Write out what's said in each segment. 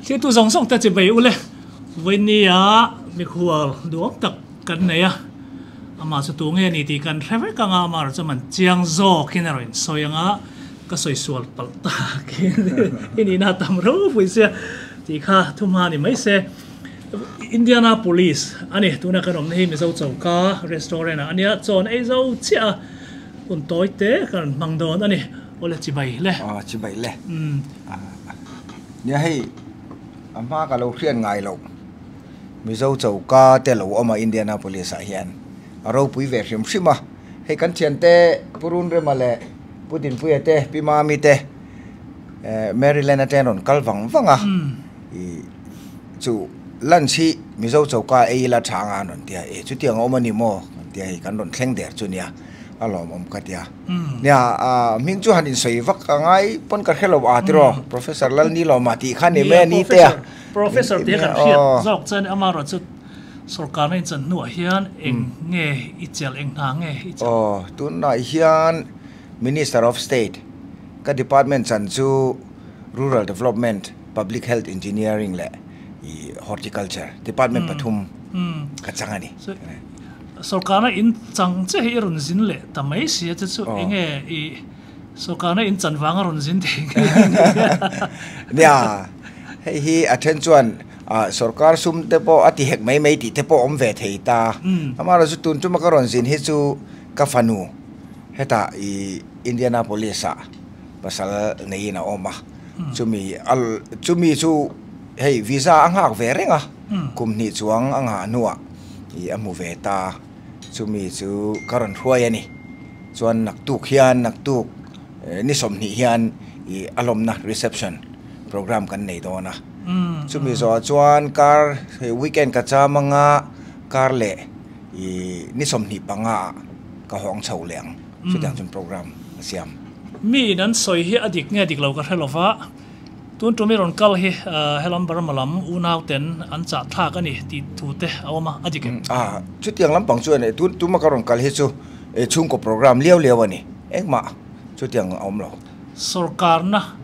Thiltu zawng zawng te chibai ule vawinia mikhual duhawm tak kan nei a, amah chu tu nge ni tih kan hre vek anga amah erawh chu man chiang zawkin a rawn insawi anga ka sawi sual palh takin i nihna a tam ropui sia tih kha thu hma ni mai se. Indianapolis a ni, tuna kan awmna hi Mizo choka restaurant ah a nia, chaw an ei zo chiah a, hun tawi te kan rawn hmang dawn a ni. Awle chibai le. Aw chibai le. Nia hei a hma ka lo hriat ngai loh Mizo choka te lo awm a Indianapolis ah hian a ropui ve hrim hrim a. Hei kan thiante Pu Runrema leh Pu Dinpuia te Pi Mami te Maryland atang rawn kal vang vang a. Ih chu lunch hi Mizo choka ei ila tha anga an rawn ti a, eh chutiang a awm a ni maw kan ti a hei kan rawn thleng der chu nia. A lawmawm ka tia. Nia, hming chu han insawi vak a ngai pawn ka hre lo a tiraw? Professor Lalnilawma tih kha ni mai a ni te a. Professor tih a kan hriat zawk chuan amaherawh chu sorkarna inchan hnuah hian eng nge i chelh, eng hna nge i chelh? Aw, tunah hian Minister of State ka department chan chu Rural Development, Public Health Engineering leh Horticulture department pathum ka chang a ni. Sorkarna in chang che hi i rawn zin leh ta mai si a, chu chu eng nge i sorkarna in chan vanga rawn zin thei nge i nih? Nia, hei hi a then chuan sorkar sum te pawh a ti hek mai mai tih te pawh awm ve thei ta. Amaherawhchu tun tuma ka rawn zin hi chu ka fanu hetah i Indianapolis ah pasal neiin a awm a, chumi chumi chu hei visa a nghak ve reng a. Kum hnih chuang a nghah hnuah ih a hmu ve ta, chumi chu ka rawn hruai a ni. Chuan naktuk hian naktuk ni 20 hian ih a lawmna reception program kan nei dawn a. Chumi zawhah chuan kar hei weekend ka cham anga kar leh ih ni 25 ah ka hawng chho leh ang. Chutiang chuan program a siam. Mi in an sawi hi a dik nge dik lo ka hre lova. Tun tum i rawn kal hi helam Burma lam unau ten an chah thlak a ni tih thu te a awm a, a dik em? A, chutiang lampang chu a ni. Tun tuma ka rawn kal hi chu chhungkaw program liau liau a ni. Engmah chutiang a awm lo. Sorkarna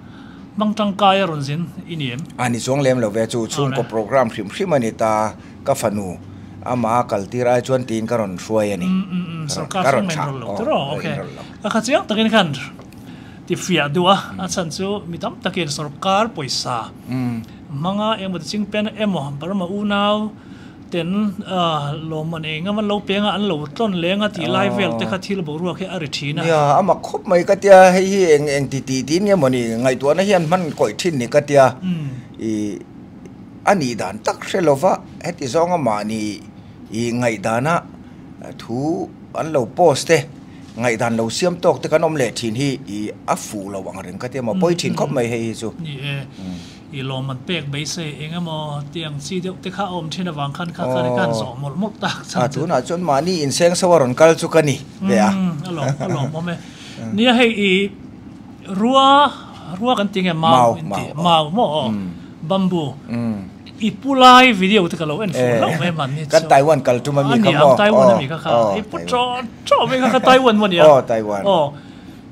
hmang tangkai a rawn zin i ni em? A ni chuang lem lo ve chu. Chhungkaw program hrim hrim a ni ta. Ka fanu ama kal tir ai chuan tiin ka rawn hruai a ni. Sorkar hring mai in rawn lo tiraw? Ok. Ka kha chiang takin khan. Ti fiah duh a, a chhan chu mi tam takin sorkar pawisa hmanga engemaw ti chingpen emaw Burma unau ten lawmman eng emaw an lo peng a, an lo tlawn leng a tih lai vel te kha thil boruak hi a ri thin a. Nia, a mak khawp mai ka tia, hei hi eng eng ti tih tiin nge mawni ngaihtuahna hian hman kawih thin ni ka tia, ih a nih dan tak hre lova heti zawnga mahni ih ngaihdana thu an lo post te, Ngaihdan lo siam tawk te kan awm leh thin hi i a fuh lo ang reng ka ti a maw, pawi thin khawp mai hei hi chu. Ni e, i lawm an pek mai se eng emaw tiang chi deuh te kha a awm thin avang khan kha khan khan zawh mawlh mawlh tak chhan chu. A tunah chuan mahni inseng so a rawn kal chu ka ni ve a. A lawm a lawm awm e. Nia hei i rua rua kan ti nge mau in ti mau maw aw bamboo. I pu lai video te ka lo en fuh hlauh mai man ni chu. Kan Taiwan kal tum ami kha maw? Taiwan ami kha kha. I pu chaw chaw mai kha kha Taiwan maw nia? Aw Taiwan. Aw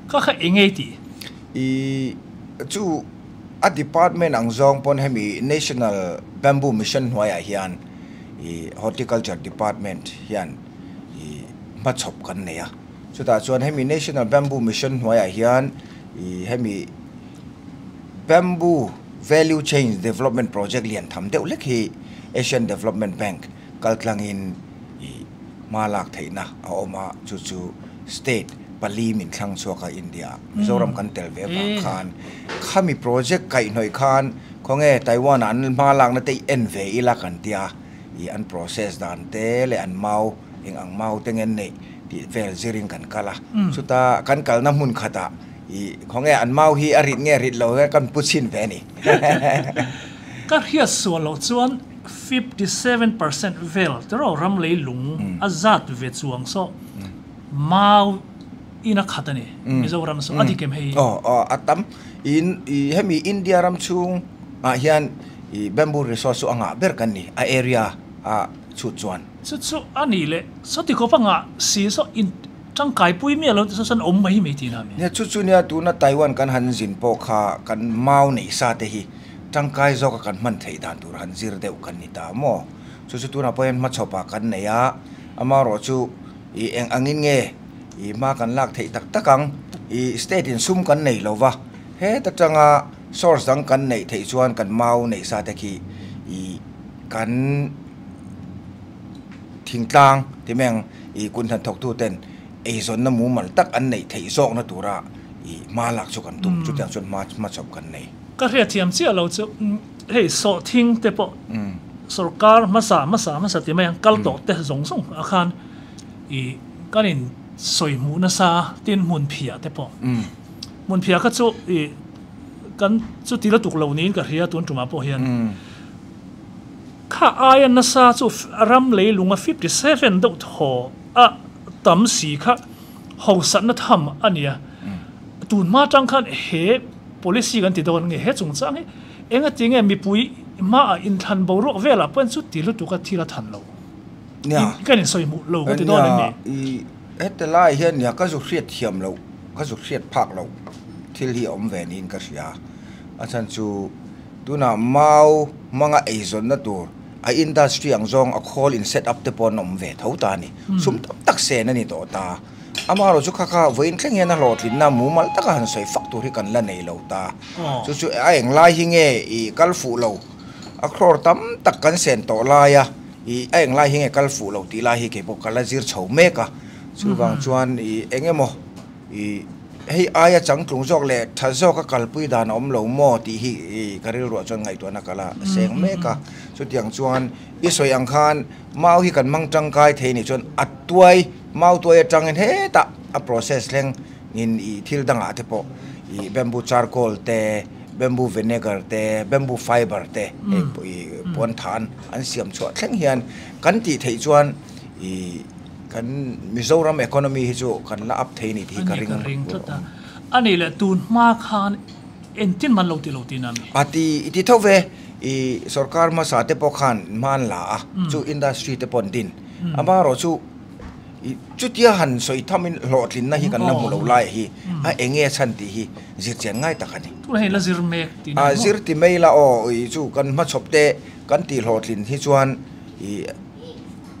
kha kha eng ngei tih? I chu a department ang zawng pawn hemi National Bamboo Mission hnuaiah hian i Horticulture Department hian i hmachhawp kan nei a. Chutah chuan hemi National Bamboo Mission hnuaiah hian i hemi Bamboo Value Chain Development Project lian tham deuh hlek hi Asian Development Bank kaltlangin ih hma lak theihna a awm a, chu chu state pali min thlang chhuak a India ah Mizoram kan tel ve vang khan khami project kaihhnawih khan khawnge Taiwan ah an hma lakna te i en ve ila kan tia ih an process dan te leh an mau eng ang mau te nge neih tih vel zirin kan kal a, chuta kan kalna hmun khatah I khawnge an mau hi a rit nge rit lo nge kan pu chhin ve a ni. Ka hriat sual loh chuan 57% vel tiraw ram lei lung a zat ve chuang saw mau in a khat a ni Mizoram saw a dik em hei? Aw aw a tam in i hemi India ram chhung ah hian i bamboo resource chu a ngah ber kan ni a area a chhut chuan. Chu chu a nih leh sawti khawp a ngah si saw in Tangkaipui miah lo tih sawn awm mai mai tihna a mi. Nia chu chu nia tuna Taiwan kan han zin pawh kha kan mau nei sa te hi tangkai zawka kan hman theih dan tur han zir deuh kan ni ta maw? Chu chu tunah pawh hian hmachhawpah kan nei a, amaherawhchu ih eng angin nge ih hma kan lak theih tak tak ang? Ih state in sum kan nei lo va, heta tanga source dang kan neih theih chuan kan mau neih sa te khi ih kan thingtlang ti mai ang ih kun hnathawktu ten eizawnna mumal tak an neih theih zawkna tura ih hma lak chu kan tum, chutiang chuan hma hmachhawp kan nei. Ka hriatthiam chiah lo chu hei sawhthing te pawh sorkar hmasa hmasa hmasa ti mai ang kal tawh te zawng zawng ah khan ih kan in sawi hmuh nasa tin hmun phiah te pawh hmun phiah kha chu ih kan chuti lutuk lo niin ka hria tun tumah pawh hian. Kha aia nasa chu ram leilunga 57 deuh thaw a tam si kha hausatna tham a ni a. Tun hma tang khan he policy kan ti dawn nge he chungchang hi engati nge mipui hmaah inthlan boruak velah pawh hian chuti lutuka thil a than lo. Kan insawi hmuh lo ka ti dawn em ni? Nia, heti lai hian nia ka zu hriat thiam loh, ka zu hriat phak loh thil hi a awm ve niin ka hria. A chhan chu Tunah mau hmanga eizawnna tur a industry ang zawng a khawl in set up te pawh an awm ve tho ta a ni. Sum tam tak sen a ni tawh ta. Amaherawh chu kha kha vawiin thleng hian a hlawhtlinna mumal taka han sawi fak tur hi kan la nei lo ta. Chu chu a eng lai hi nge i kal fuh lo? A crore tam tak kan sen tawh lai a, i a eng lai hi nge kal fuh lo tih lai hi kei pawh ka la zir chho mek a. Chuvang chuan i eng emaw I hei aia changtlung zawk leh tha zawka kalpui dan a awm lo maw tih hi ka rilruah chuan ngaihtuahna ka la seng mek a. Chutiang chuan i sawi ang khan mau hi kan hmang tangkai thei nih chuan a tuai, mau tuai atangin hetah a process thleng in i thil dangah te pawh i bamboo charcoal te, bamboo vinegar te, bamboo fiber te hei pawh i puan than an siam chhuah thleng hian kan tih theih chuan i Kan Mizoram economy hi chu kan la up thei a ni tih hi ka ring. Ka ring tlat a. A nih leh tun hma khan engtin man lo ti lo tihna mi? A ti i ti tho ve. I sorkar hmasa te pawh khan hma an la a, chu industry te pawh an din. Amaherawh chu i chutia han sawi thamin hlawhtlinna hi kan la hmu lo lai hi a eng nge a chhan tih hi zirchian ngai tak a ni. Tunah hian la zir mek tihna maw? A zir ti mai la aw, i chu kan hmachhawp te kan tih hlawhtlin hi chuan i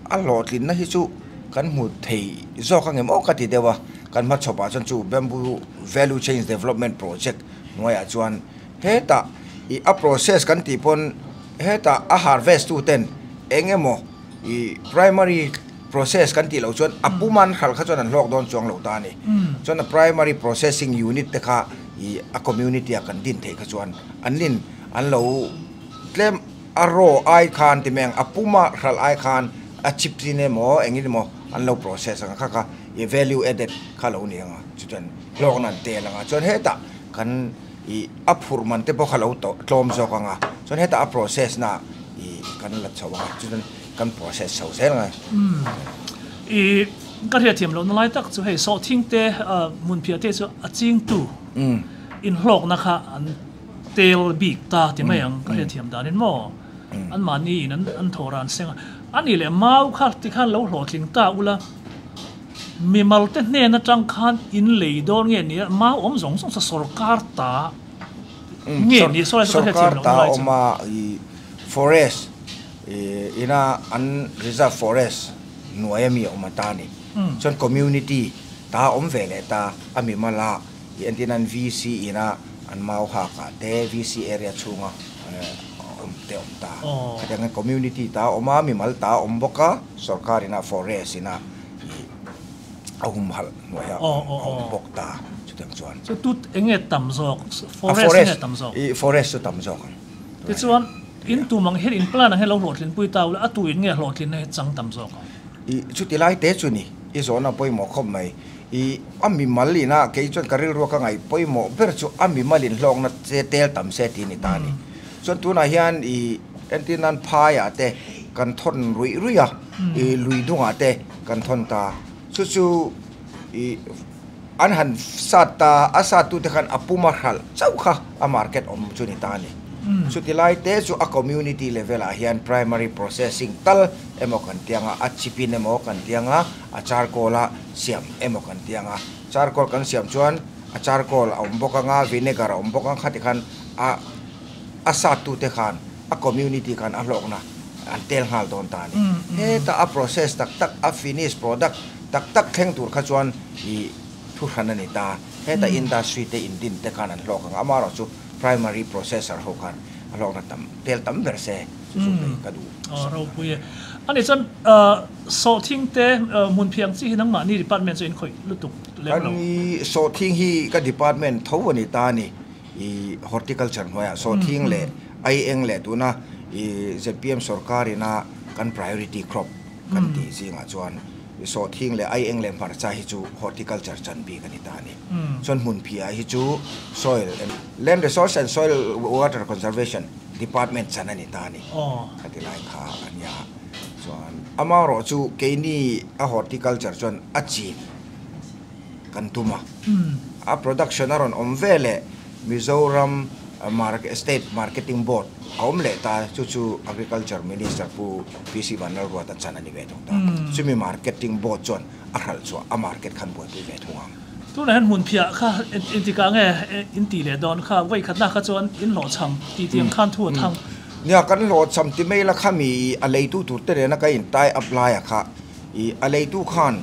A hlawhtlinna hi chu kan hmu thei zawk ang em aw ka ti deuh a, kan hmachhawpah chuan chu Bamboo Value Chain Development Project hnuaiah chuan hetah ih a process kan tih pawn hetah a harvest tu ten eng emaw ih primary process kan tih loh chuan a pum an hralh kha chuan an hlawk dawn chuang lo ta a ni. Chuan a primary processing unit te kha ih a community ah kan din theih kha chuan an nin an lo tlem. A raw ai khan ti mai ang, a puma hralh ai khan a chips in emaw engin emaw an lo process ang a, kha kha i value added kha lo ni ang a, chuchuan hlawkna an tel ang a, chuan hetah kan i a phurh man te pawh kha lo tlawm zawk ang a, chuan hetah a process na i kan la chho ang a, chuchuan kan process chho zel ang a. Umm i ka hriatthiam lohna lai tak chu hei sawhthing te hmunphiah te chu a chingtu inhlawkna kha an Tel bik ta ti mai ang ka hriatthiam danin maw an mahni in an thawh ran seng a, a nih leh mau kha ti khan lo hlawhtling ta ula mimal te hnen atang khan in lei dawn nge nia mau awm zawng zawng sa sorkar ta nge ni sawi chu ka hriatthiam loh lai chu. Sorkar ta awm a i forest ina an reserve forest hnuai ami a awm a ta ni chuan community ta awm ve leh ta a mimal a I entir nan VC ina an mau hak ah te VC area chhunga awm te awm ta. Khatiang hian community ta a awm a, mimal ta a awm bawk a, sorkar ina forest ina ih a humhalh hnuai a awm bawk ta chutiang chuan. Chu tut eng nge tam zawk? Forest nge tam zawk? Ih forest chu tam zawk ang. Tichuan in tum ang hian in plan ang hian lo hlawhtlinpui ta ula a tu in nge hlawhtlinna hi chang tam zawk ang? Ih chuti lai te chu ni i zawhna pawimawh khawp mai. I a mimal ina kei chuan ka rilrua ka ngaih pawimawh ber chu a mimal inhlawkna che tel tam se tih a ni ta a ni. Chuan tunah hian i entir nan phaiah te kan thawn ruih ruih a, i lui dungah te kan thawn ta. Chu chu i an han sat ta, a sat tute khan a puma hralh chauh kha a market awm chu a ni ta a ni. Chuti lai te chu a community level ah hian primary processing tal emaw kan ti ang a, a chip in emaw kan ti ang a, a charcoal a siam emaw kan ti ang a, charcoal kan siam chuan a charcoal a awm bawk ang a, vinegar a awm bawk ang, khati khan a a sattute khan a community khan a hlawkna an tel nghal dawn ta a ni. Heta a process tak tak, a finish product tak tak thleng tur kha chuan i thu hran a ni ta. Heta industry te in din te khan an hlawk ang a, amaherawhchu primary processor ho khan a hlawkna tam tel tam ber se chu chu kei ka duh. Aw ropui e. Ani chuan sawhthing te hmunphiah ang chi hi nangmahni department chu in khawih lutuk lem lo. Kan i sawhthing hi ka department tho a ni ta a ni. I horticulture hnuaiah sawhthing leh aieng leh tuna i zpm sorkarina kan priority crop kan tih zingah chuan i sawhthing leh aieng leh hmarcha hi chu horticulture chan bik a ni ta a ni. Chuan hmunphiah hi chu soil and land resource and soil water conservation department chan a ni ta a ni. Khati lai kha a nia. Chuan amaherawhchu keini a horticulture chuan a chin kan tum a. A production a rawn awm ve leh Mizoram State Marketing Board a awm leh ta, chu chu Agriculture Minister Pu PC Vanlalruata chan a ni ve thung ta. Chumi Marketing Board chuan a hralh chhuah a market khan buaipui ve thung ang. Tunah hian hmunphiah kha engtikah nge in tih leh dawn kha? Vawikhatna kha chuan in hlawhchham tih tih ang khan thu a thang. Nia, kan hlawhchham ti mai la khami a leitu tur te nena ka in tie up laia kha i a leitu khan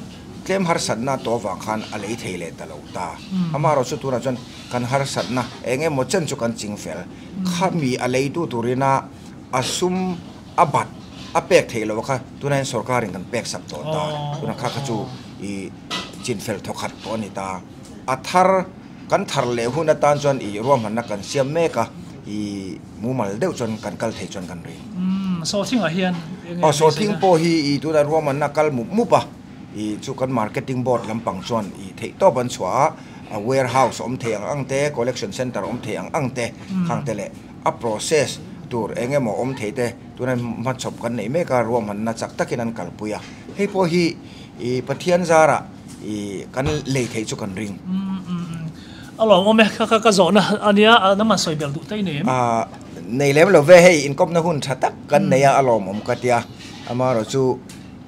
Tlem harsatna tawh avang khan a lei thei leh ta lo ta. Amaherawhchu tunah chuan kan harsatna eng emaw chen chu kan ching fel. Khami a leitu turina a sum a bat a pek theih loh kha tunah hian sorkarin kan pek sak tawh ta. Tunah kha kha chu i chin fel thawkhat tawh a ni ta. A thar kan thar leh hun atan chuan i ruahmanna kan siam mek a, i mumal deuh chuan kan kal thei chuan kan ring. Sawhthingah hian eng nge? Sawhthing pawh hi i tunah ruahmanna kal mup mup a. I chu kan marketing board lampang chuan i theihtawp an chhuah a, a warehouse awm thei ang ang te, collection centre awm thei ang ang te khang te leh a process tur eng emaw awm thei te tuna hmachhawp kan neih mek a, ruahmanna chak takin an kalpui a. Hei pawh hi i Pathian zarah i kan lei theih chu kan ring. A lawmawm e, kha kha ka zawhna a nia, nangman sawi ber duh ta i nei em? Nei lem lo ve, hei inkawpna hun tha tak kan nei a, a lawmawm ka tia, amaherawhchu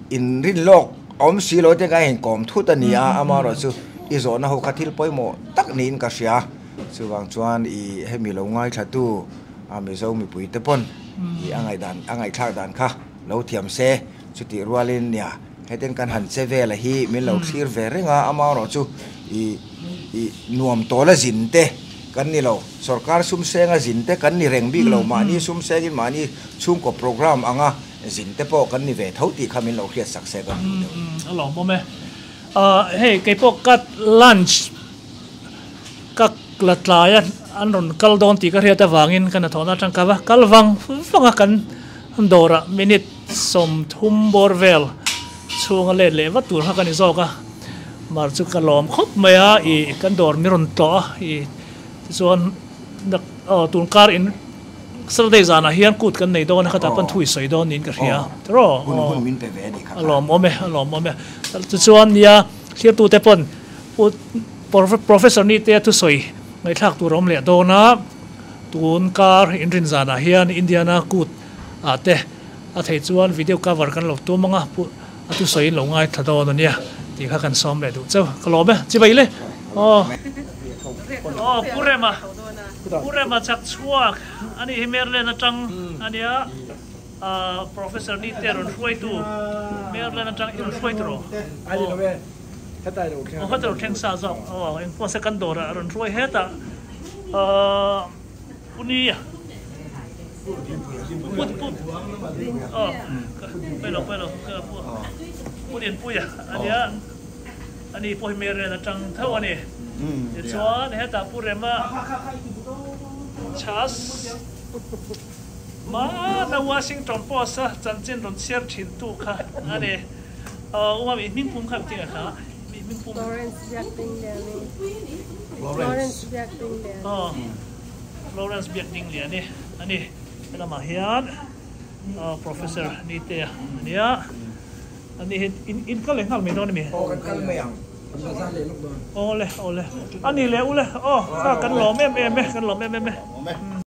In rin lawk a awm si lo te ka inkawm thut a ni a, amaherawhchu i zawhna ho kha thil pawimawh tak niin ka hria. Chuvang chuan i hemi lo ngaithlatu a Mizo mipui te pawn i a ngaihdan a ngaihthlak dan kha lo thiam se. Chutih rualin nia heten kan han che vel a hi min lo thlir ve reng a, amaherawhchu i i nuam tawl a zin te kan ni lo, sorkar sumseng a zin te kan ni reng bik lo, mahni sumsengin mahni chhungkaw programme anga Zin te pawh kan ni ve tho tih kha min lo hriat sak se kan duh deuh. A lawmawm e. Hei kei pawh ka lunch ka la tlai a, an rawn kal dawn tih ka hriat avangin ka hnathawhna atang ka va kal vang vang a, kan dawrah minute 30 bawr vel chhunga let leh vat tur kha ka ni zawk a, mar chu ka lawm khawp mai a, ih kan dawr mi rawn tlawh a, ih tichuan tunkar in. Saturday zanah hian kut kan nei dawn a, khatah pawn thu i sawi dawn niin ka hria. Tiraw? Hun hun min pe ve a nih kha. A lawmawm e, a lawmawm e. Tichuan nia thliartute pawn Pu Professor Nitea thusawi ngaihthlak tur a awm leh dawn a, tun kar inrin zanah hian Indiana kut ah te a theih chuan video cover kan lo tum ang a, Pu a thusawi in lo ngaithla dawn a nia tih kha kan sawm leh duh chauh. Ka lawm e, chibai le. Aw. Aw Pu Rema. Pu Rema chak chhuak a nih hi Maryland atang a nia Professor Nite rawn hruaitu Maryland atang i rawn hruai tur aw aw heta lo thleng sa zawk aw engpawh se kan dawrah a rawn hruai hetah Pu Nia Pu Pu aw pailo pailo Pu Lianpuia a nia. Ani pawh hi Maryland atang tho a ni. Tichuan hetah Pu Rema Chas Mana Washington Post a chanchin rawn chhiar thin tu kha a ni. Aw Umami i hming pum kha engtin nge kha? I hming pum. Florence Biakdingliani. Florence Biakdingliani. Aw Florence Biakdingliani a ni. Helamah hian Professor Nitea a nia. A ni hi in in kal leh nghal mai dawn a mi? Aw kan kal mai ang. Kan bazar leh lawk dawn. Aw le aw le. A ni leh u le aw kha kan lawm em em e kan lawm em em e. Lawm e.